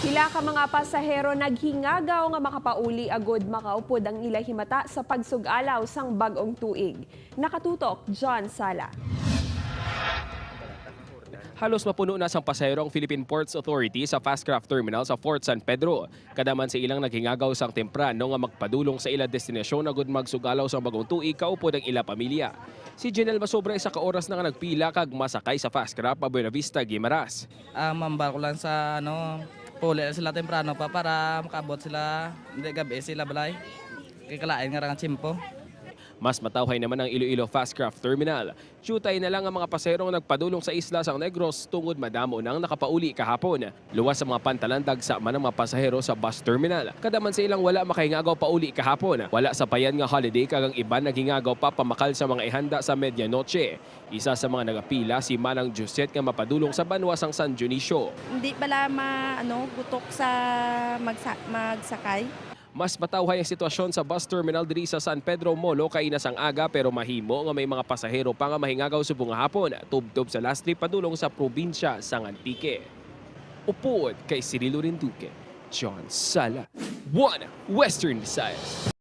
Pila ka mga pasahero naghingagaw nga makapauli agod makaupod ang ila himata sa pagsugalaw sang bag-ong tuig. Nakatutok, John Sala. Halos mapuno na sang pasahero ang Philippine Ports Authority sa Fastcraft Terminal sa Fort San Pedro. Kadaman sa ilang naghingagaw sang temprano nga magpadulong sa ila destinasyon agud magsugalaw sa bagong tuig kaupod ang ila pamilya. Si Janelle Masobra, isa ka oras na nga nagpila kag masakay sa Fastcraft pa Buena Vista, Guimaras. Ah, mambal ko lang sa ano, puli na sila temprano pa para makaabot sila, hindi gabi sila balay. Kay kalain nga ra ang tiyempo. Mas matawhay naman ang Iloilo Fastcraft Terminal. Tiyutay na lang ang mga pasaherong nagpadulong sa isla sang Negros tungod madamo nang nakapauli kahapon. Luwas sa mga pantalandag sa man ang mga pasahero sa bus terminal. Kadaman sa ilang wala makahingagaw pauli kahapon. Wala sa payan nga holiday kag ang iban naghingagaw pa pamakal sa mga ihanda sa medianoche. Isa sa mga nagapila si Manang Josette nga mapadulong sa banwa sang San Dionisio. Hindi pala ma, ano, gutok sa magsakay. Mas matawhay ang sitwasyon sa bus terminal diri sa San Pedro Molo kay sang aga, pero mahimo nga may mga pasahero pa nga mahingagaw subong nga hapon tubtob sa last trip padulong sa probinsya sang Antique. Upod kay Cirilo Rinduque, John Sala, One Western Visayas.